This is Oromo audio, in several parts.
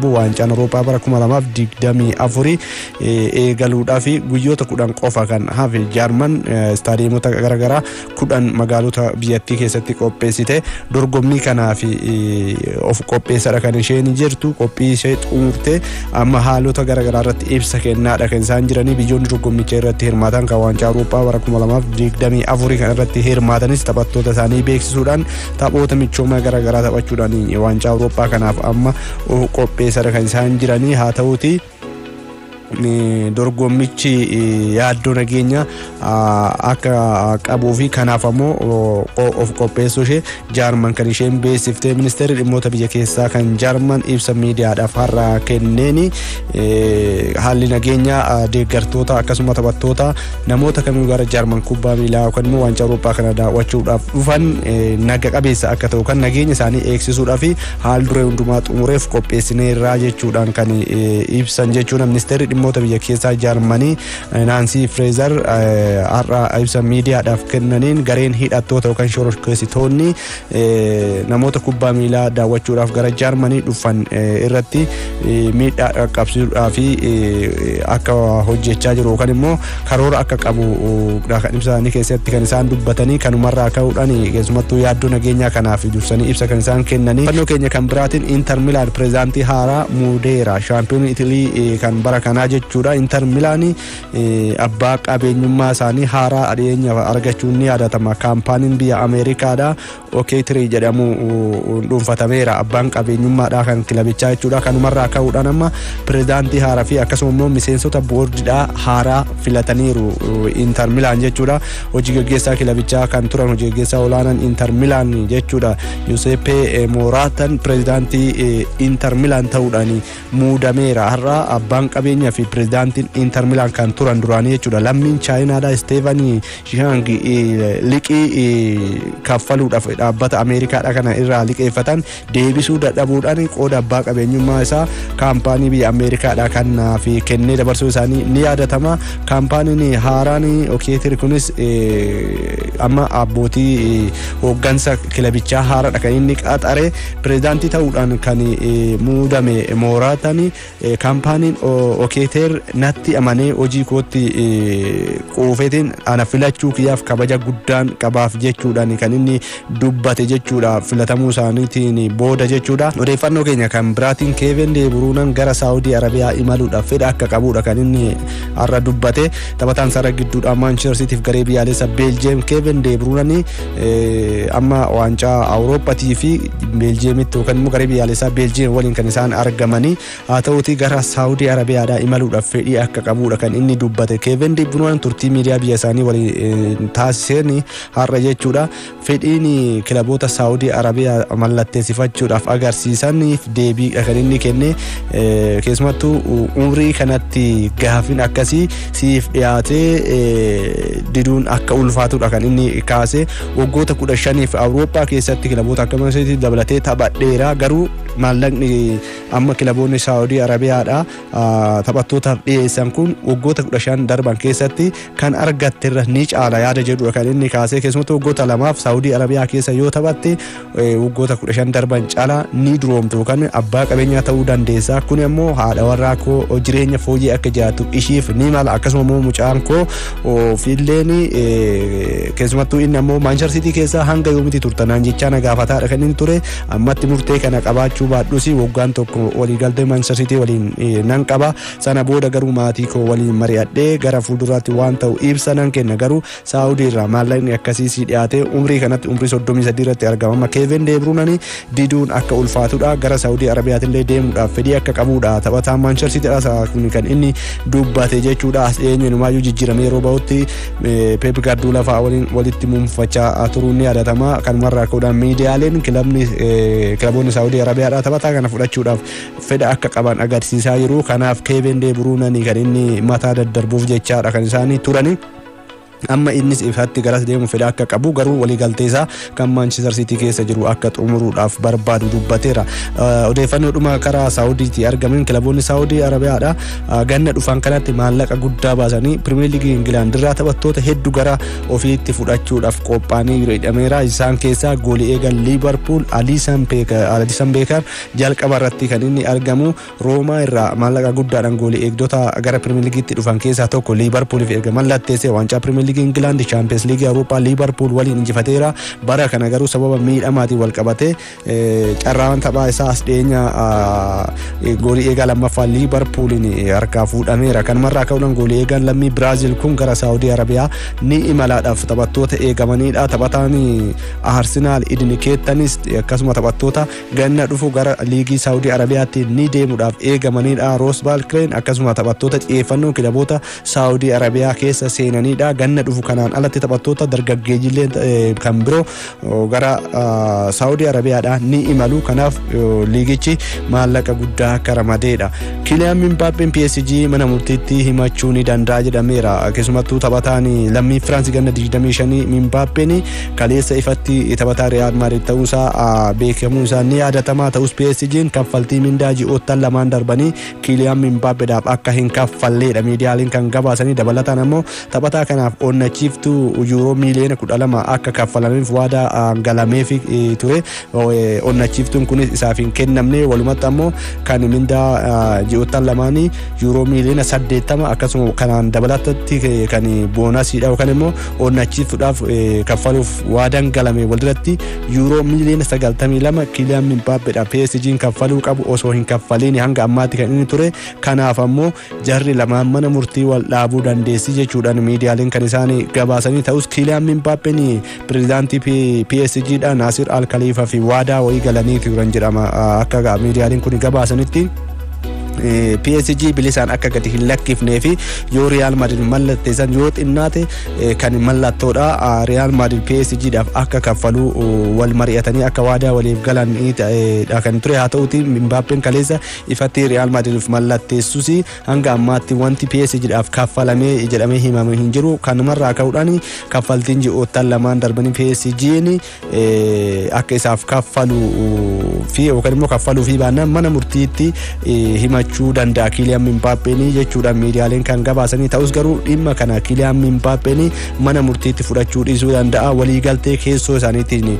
darbu. Waancaan Awurooppaa bara 2024 eegaluudhaaf guyyoota 10 qofa kan hafe. Jaarman istaadiyeemota garaagaraa 10 magaalota biyyattii keessatti qopheessite dorgommii kanaaf of qopheessadha kan isheen jirtu. Qophii ishee xumurte amma haalota garaagaraa irratti ibsa kennaadha kan isaan jiranii. Biyyoonni dorgommicha irratti hirmaatan kan waancaa Awurooppaa bara 2024 kan irratti hirmaatanis taphattoota isaanii beeksisuudhaan, taphoota michoomaa garaagaraa taphachuudhaan waancaa Awurooppaa kanaaf amma qopheessadha kan isaan jiranii. Haa ta'uuti, dorgommichi yaaddoo nageenya akka qabuu fi kanaaf ammoo of qopheessuu ishee Jaarman kan isheen beeksiftee. Ministeerri dhimmoota biyya keessaa kan Jaarman ibsa miidiyaadhaaf har'a kenneeni, haalli nageenya deeggartoota akkasuma taphattoota, namoota kamiyyuu gara Jaarman kubbaa miilaa yookaan immoo waancaa Awurooppaa kana daawwachuudhaaf dhufan naga qabeessa akka ta'u, kan nageenya isaanii eegsisuudhaaf haal duree hundumaa xumureef qopheessineerraa jechuudhaan kan ibsan jechuudha. Ministeerri dhimmoota biyya keessaa Jaarmanii Naansii Fireezar har'a ibsa miidiyaadhaaf kennaniin, gareen hidhattoota yookaan shororkeessitoonni namoota kubbaa miilaa daawwachuudhaaf gara Jaarmanii dhufan irratti miidhaa qaqqabsiisuudhaaf akka hojjechaa jiru yookaan immoo karoora akka qabu kan ibsanii keessatti kan isaan dubbatanii. Kanumarraa ka'uudhaan keessumattuu yaaddoo nageenyaa kanaaf dursanii ibsa kan isaan kennanii. Fannoo keenya kan biraatiin, Inter Milaan pireezidaantii haaraa muudeera. Shaampiyoonii Itilii kan bara kanaa jechuudha. Inter Milaan abbaa qabeenyummaa isaanii haaraa dhiyeenya argachuun ni yaadatama. Kaampaaniin biyya Ameerikaadha Okeetirii jedhamu dhuunfatameera abbaan qabeenyummaadha kan kilabichaa jechuudha. Kanumarraa ka'uudhaan amma pireezidaantii haaraa fi akkasuma immoo miseensota boordiidhaa haaraa filataniiru Inter Milaan jechuudha. Hojii gaggeessaa kilabichaa kan turan, hojii gaggeessaa olaanaan Inter Milaan jechuudha, Yusepe Mooraatan pireezidaantii Inter Milaan ta'uudhaan muudameera. Har'a abbaan qabeenyaa fi pireezidaantiin Inter Milaan kan turan duraanii jechuudha, lammiin Chaayinaadha Steven Zhang, liqii kaffaluudhaaf dhaabbata Ameerikaadha kana irraa liqeeffatan deebisuu dadhabuudhaan qooda abbaa qabeenyummaa isaa kaampaanii biyya Ameerikaadha kanaaf kennee dabarsuu isaanii ni yaadatama. Kaampaaniin haaraan Okeetir kunis amma abbootii hooggansa kilabichaa haaraadha kan inni qaxare. Pireezidaantii ta'uudhaan kan muudame Mooraatan, kaampaaniin Okeeter natti amanee hojii kootti quufeetiin ana filachuu kiyyaaf kabaja guddaan qabaaf jechuudhaan kan inni dubbate jechuudha filatamuu isaaniitiin booda jechuudha. Odeeffannoo keenya kan biraatiin, Keevin Deeburuunan gara Saawudii Arabiyaa imaluudhaaf fedha akka qabudha kan inni har'a dubbate. Taphataan sarara gidduudhaan Maanchister Siitiif garee biyyaalessa Beeljeem Keevin Deeburuunan amma waancaa Awurooppaatii fi Beeljeemitti yookaan immoo garee biyyaalessaa Beeljeem waliin kan isaan argamanii. Haa ta'uutii, gara Saawudii Arabiyaadhaa imaluudhaaf fedhii akka qabudha kan inni dubbate. Keevin Deeburuunan turtii miidiyaa biyya isaanii waliin taasiseen har'a jechuudha, fedhiin kilaboota Saawudii Arabiyaa mallatteessifachuudhaaf agarsiisaniif deebii kan inni kenne. Keessumattuu umrii kanatti gaafin akkasii siif dhiyaatee diduun akka ulfaatudha kan inni kaase. Waggoota 15f Awurooppaa keessatti kilaboota akka Manchester dabalatee taphadheera, garuu maallaqni amma kilaboonni Saawudii Arabiyaadha taphattootaaf dhiyeessan kun waggoota 15 darban keessatti kan argatterra ni caala yaada jedhudha kan inni kaasee. Keessumattuu waggoota 2f Saawudii Arabiyaa keessa yoo taphatte waggoota 15 darban caalaa ni duroomtu yookaan abbaa qabeenyaa ta'uu dandeessa. Kun immoo haadha warraa koo jireenya fooyyee akka jiraattu ishiif ni mala, akkasuma immoo mucaan koo ofiilleen. Keessumattuu inni ammoo Maanchestar Siitii keessa hanga yoomiti turtanaan jechaa na gaafataadha kan inni ture. Ammatti murtee kana qabaachuu baadhus, waggaan tokko waliigaltee Maanchestar Siitii waliin nan qaba. Sana booda garuu maatii koo waliin mari'adhee gara fuulduraatti waan ta'u ibsa nan kenna. Garuu Saawudii irraa maallaqni akkasii sii dhiyaatee umrii kanatti, umrii 33 irratti argama amma Keevin Deebruunani, diduun akka ulfaatudha. Gara Saawudii Arabiyaatillee deemuudhaaf fedhii akka qabudha taphataan Maanchestar Siitiidha kun kan inni dubbate jechuudha. As dhiyeenya inumaayyuu jijjiiramee yeroo bahutti Pep Guardiola fa'aa waliin walitti muunfachaa turuun ni yaadatama. Kanumarraa ka'uudhaan miidiyaaleen kilabni kilaboonni Saawudii Arabiyaadhaa taphataa kana fudhachuudhaaf fedha akka qaban agarsiisaa jiru. Kanaaf Keevin Deebruunani kan inni mataa daddarbuuf jechaadha kan isaanii turani. Amma innis ifatti garas deemu fedha akka qabu, garuu waliigaltee isaa kan Maanchister Siitii keessa jiru akka xumuruudhaaf barbaadu dubbateera. Odeeffannoo dhuma karaa Saawudiitii argameen, kilaboonni Saawudii Arabiyaadha ganna dhufan kanatti maallaqa guddaa baasanii Pirimeer Liigii Ingilaand irraa taphattoota hedduu gara ofiitti fudhachuudhaaf qophaa'anii jedhameera. Isaan keessaa goolii eegan Liivarpuul Aliisan Beekar jalqaba irratti kan inni argamu. Roomaa irraa maallaqa guddaadhaan goolii eegdota gara Pirimeer Liigiitti dhufan keessaa tokko Liivarpuuliif erga mallatteessee waancaa Pirimeer Liigii Ingilaand, Chaampiyeens Liigii Awurooppaa Liivarpuul waliin injifateera. Bara kana garuu sababa miidhamaatiin wal qabatee carraan taphaa isaa as dhiyeenya goolii eegaa lammaffaa Liivarpuuliin harkaa fuudhameera. Kanumarraa ka'uudhaan goolii eegaan lammii Biraazil kun gara Saawudii Arabiyaa ni imalaadhaaf taphattoota eegamanidha. Taphataan Arsenaal Idni Keettanis akkasuma taphattoota ganna dhufu gara liigii Saawudii Arabiyaatti ni deemuudhaaf eegamanidha. Roos Baalkireen akkasuma taphattoota xiyyeeffannoo kilaboota Saawudii Arabiyaa keessa seenanidha. Ganna dhufu kanaan alatti taphattoota dargaggeeyyiillee kan biroo gara Saawudii Arabiyaadha ni imalu. Kanaaf liigichi maallaqa guddaa akka ramadeedha. Kiliyaan Mbappeen PSG mana murtiitti himachuu ni danda'a jedhameera. Keessumattuu taphataan lammii Firaansi ganna 25 Mbappeen kaleessa ifatti taphataa Riyaal Maadrid ta'uusaa beekamuu isaa ni yaadatama. Ta'us PSG'n kaffaltii mindaa ji'oottan 2n darbanii Kiliyaan Mbaappeedhaaf akka hin kaffalleedha miidiyaaleen kan gabaasanii. Dabalataan ammoo taphataa kanaaf onnachiiftuu yuuroo miiliyoona 12 akka kaffalaniif waadaa galameef ture. Onnachiiftuun kunis isaaf hin kennamne. Walumatti ammoo kan mindaa ji'oottan lamaanii yuuroo miiliyoona 80, akkasuma kanaan dabalatatti kan boonasiidha yookaan immoo onnachiiftuudhaaf kaffaluuf waadaan galame walirratti yuuroo miiliyoona 92 Kiliyaan Mbaappeedhaaf PSG'n kaffaluu qabu osoo hin kaffaliin hanga ammaatti kan inni ture. Kanaaf ammoo jarri lamaan mana murtii wal dhaabuu dandeessi jechuudhaan miidiyaaleen kan isaan gabaasanii. Ta'us Kiliyaan Mbappeen pirezidaantii PSG dha Naasir Al Khaliifaa fi waadaa wayii galanii turan jedhama akka miidiyaaleen kun gabaasanitti. PSG bilisaan akka gadi hin lakkifnee fi yoo Real Madrid mallatteessan yoo xinnaate kan mallattoodha Real Madrid PSG dhaaf akka kaffaluu wal mari'atanii akka waadaa waliif galan dha kan ture. Haa ta'uti Mbappeen kaleessa ifatti Real Madrid mallatteessus hanga ammaatti wanti PSG dhaaf kaffalamee jedhamee himame hin jiru. Kanumarraa ka'uudhaan kaffaltiin ji'oottan 2n darbanii PSG'n akka isaaf kaffalu fi yookaan immoo kaffaluu fi baannaan mana murtiitti himachuu danda'a Kiiliyaan Mbappeen jechuudhaan miidiyaaleen kan gabaasanii. Ta'us garuu dhimma kana Kiiliyaan Mbappeen mana murtiitti fudhachuu dhiisuu danda'a. Waliigaltee keessoo isaaniitiin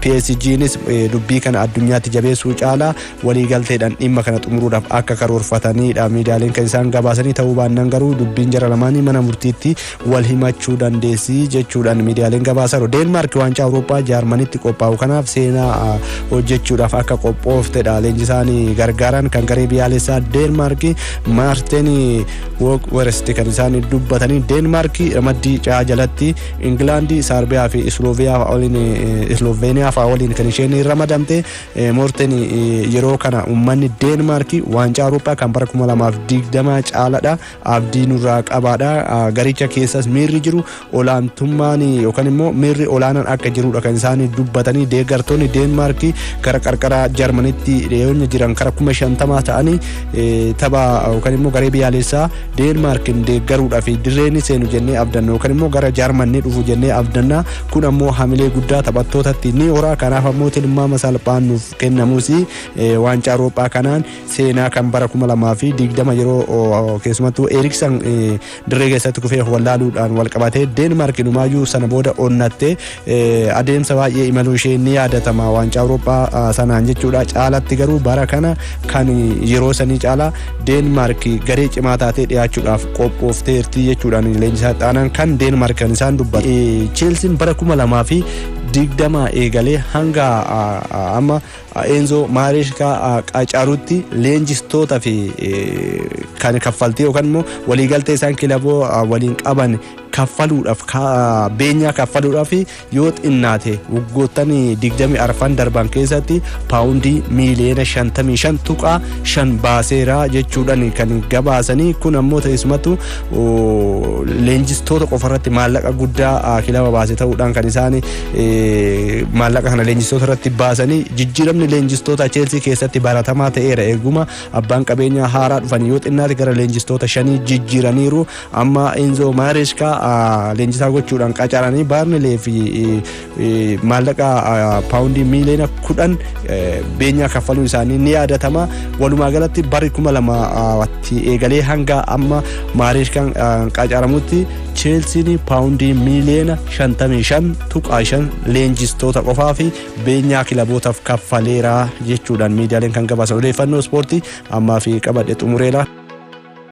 PSG'nis dubbii kana addunyaatti jabeessuu caalaa waliigalteedhaan dhimma kana xumuruudhaaf akka karoorfatanidha miidiyaaleen kan isaan gabaasanii. Ta'uu baannaan garuu dubbiin jara lamaanii mana murtiitti wal himachuu dandeessi jechuudhaan miidiyaaleen gabaasan. Deenmaark waancaa Awurooppaa Jaarmanitti qophaa'u kanaaf seenaa hojjechuudhaaf akka qophooftedha leenjisaan gargaaran kan garee biyyaalessaa Deenmaark Maarteen Woorest kan isaan dubbatanii. Deenmaark ramaddii caa jalatti Ingilaandii, Saarbiyaa fi Isloveeniyaa fa'aa waliin kan isheen ramadamte. Moorteen yeroo kana uummanni Deenmaark waancaa Awurooppaa kan bara 2020 caaladha abdii nurraa qabaadha. Garicha keessas miirri jiru olaantummaan yookaan immoo miirri olaanaan akka jirudha kan isaan dubbatanii. Deeggartoonni Deenmaark gara qarqara Jarmanitti dhiyeenya jiran kara 50,000 ta'anii tapha yookaan immoo garee biyyaalessaa Deenmaarkin deeggaruudhaaf dirreen seenu jennee abdanna yookaan immoo gara Jaarmanii dhufu jennee abdanna. Kun ammoo hamilee guddaa taphattootatti ni hora. Kanaaf ammoo tilmaama salphaan nuuf kennamus waancaa Awurooppaa kanaan seenaa kan bara 2020 yeroo keessumattuu Eeriksan dirree keessatti kufee wallaaluudhaan wal qabatee Deenmaark inumaayyuu sana booda onnattee adeemsa baay'ee imaluu ishee ni yaadatama waancaa Awurooppaa sanaan jechuudha. Caalatti garuu bara kana kan yeroo sanii caalaa Deenmaark garee cimaa taatee dhiyaachuudhaaf qophoofteerti jechuudhaan leenjisaa xaanaan kan Deenmaark kan isaan dubbatu. Cheelsiin bara 2020 eegalee hanga amma Eenzo Maareeskaa qacarutti leenjistoota fi kan kaffaltii yookaan immoo waliigaltee isaan kilaboo waliin qaban kaffaluudhaaf, beenyaa kaffaluudhaaf yoo xinnaate waggoottan 24 darban keessatti paawundii miiliyoona 55.5 baaseera jechuudhaan kan gabaasanii. Kun ammoo teessumattuu leenjistoota qofarratti maallaqa guddaa kilaba baase ta'uudhaan kan isaan maallaqa kana leenjistoota irratti baasanii. Jijjiiramni leenjistoota Cheelsii keessatti baratamaa ta'eera. Eeguma abbaan qabeenyaa haaraa dhufan yoo xinnaate gara leenjistoota shanii jijjiiraniiru. Amma Enzo Maareeskaa Leenjisaa gochuudhaan qacaranii Baarnilee fi maallaqa paawundii miiliyoona 10 beenyaa kaffaluun isaanii ni yaadatama. Walumaa galatti barri 2000tti eegalee hanga amma Maareeskaan qacaramutti Cheelsiin paawundii miiliyoona 55.5 leenjistoota qofaa fi beenyaa kilabootaaf kaffaleera jechuudhaan miidiyaaleen kan gabaasan. Odeeffannoo ispoortii ammaa fi qabadhe xumureera.